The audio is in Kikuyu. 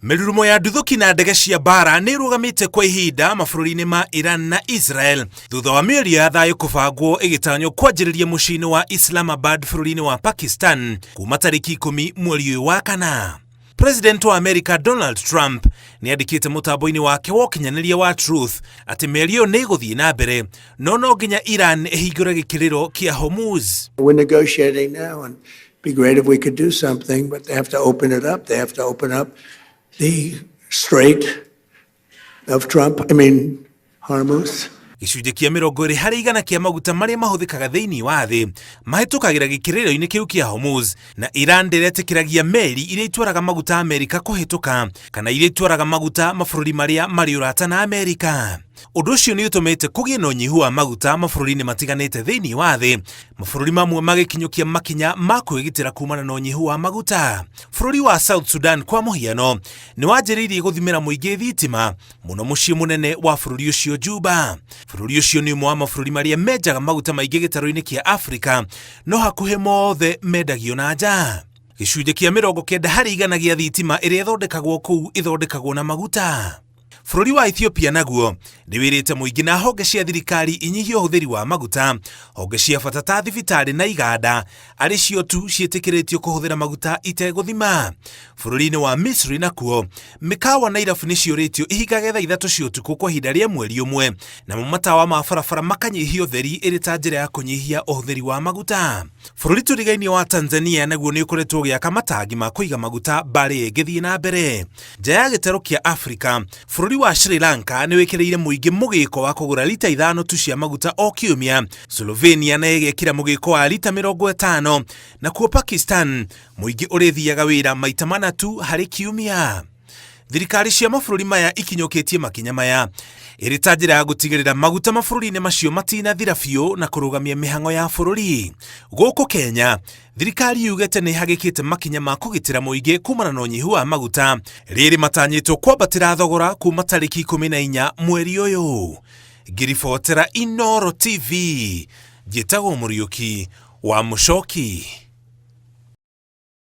Mĩrurumo ya nduthũki na ndege cia mbaara nĩ ĩrũgamĩte kwa ihinda mabũrũri-inĩ ma Iran na Israel thutha wa mĩario ya thayũ kũbangwo ĩgĩtanywo kwanjĩrĩria mũciĩ-inĩ wa Islamabad bũrũri-inĩ wa Pakistan kuma tarĩki 10 mweri ũyũ wa kana. President wa America Donald Trump nĩ andĩkĩte mũtambo-inĩ wake wa ũkinyanĩria wa Truth atĩ mĩario ĩyo nĩ ĩgũthiĩ na mbere no no nginya Iran ĩhingũre gĩkĩrĩro kĩa Hormuz. We're negotiating now and be great if we could do something, but they have to open it up. They have to open up the Strait of Trump, I mean, Hormuz. Gĩcunjĩ kĩa 20% kĩa maguta marĩa mahũthĩkaga thĩinĩ wa thĩ mahĩtũkagĩra gĩkĩrĩro-inĩ kĩu kĩa Hormuz, na Iran ndĩretĩkĩragia meri iria itwaraga maguta Amerika kũhĩtũka kana iria itwaraga maguta mabũrũri marĩa marĩ ũrata na Amerika. Ũndũ ũcio nĩ ũtũmĩte kũgĩe na ũnyihu wa maguta mabũrũri-inĩ matiganĩte thĩinĩ wa thĩ, mabũrũri mamwe magĩkinyũkia makinya ma kwĩgitĩra kumana na ũnyihu wa maguta. Bũrũri wa South Sudan kwa mũhiano nĩ wanjĩrĩirie gũthimĩra mũingĩ thitima mũno mũciĩ mũnene wa bũrũri ũcio Juba. Bũrũri ũcio nĩ ũmwe wa mabũrũri marĩa menjaga maguta maingĩ gĩtarũ-inĩ kĩa Afrika, no hakuhĩ mothe mendagio na nja. Gĩcunjĩ kĩa 90% gĩa thitima ĩrĩa ĩthondekagwo kũu ĩthondekagwo na maguta. Bũrũri wa Ethiopia naguo nĩ wĩrĩte mũingĩ na honge cia thirikari inyihie ũhũthĩri wa maguta. Honge cia bata ta thibitarĩ na iganda arĩ cio tu ciĩtĩkĩrĩtio kũhũthĩra maguta itegũthima. Bũrũri-inĩ wa Misri nakuo, mĩkawa na irabu nĩ ciũrĩtio ihingage thaa 3 cia ũtukũ kwa ihinda rĩa mweri ũmwe, namo matawa ma barabara makanyihia ũtheri ĩrĩ ta njĩra ya kũnyihia ũhũthĩri wa maguta. Bũrũri tũrigainie wa Tanzania naguo nĩ ũkoretwo ũgĩaka matangi ma kũiga maguta mbarĩ ĩngĩthiĩ na mbere. Nja ya gĩtarũ kĩa Afrika, bũrũri wa Sri Lanka nĩ wĩkĩrĩire mũingĩ mũgĩko wa kũgũra lita 5 tu cia maguta o kiumia, Slovenia nayo ĩgekĩra mũgĩko wa lita 50, nakuo Pakistan mũingĩ ũrĩthiaga wĩra maita mana tu harĩ kiumia. Thirikari cia mabũrũri maya ikinyũkĩtie makinya maya ĩrĩ ta njĩra ya gũtigĩrĩra maguta mabũrũri-inĩ macio matinathira biũ na kũrũgamia mĩhang'o ya bũrũri. Gũkũ Kenya, thirikari yugĩte nĩ ĩhagĩkĩte makinya ma kũgitĩra mũingĩ kumana na ũnyihu wa maguta, rĩrĩ matanyĩtwo kwambatĩra thogora kuma tarĩki 14 mweri ũyũ. Ngĩribotera Inooro TV, njĩtagwo Mũriũki wa Mũcoki.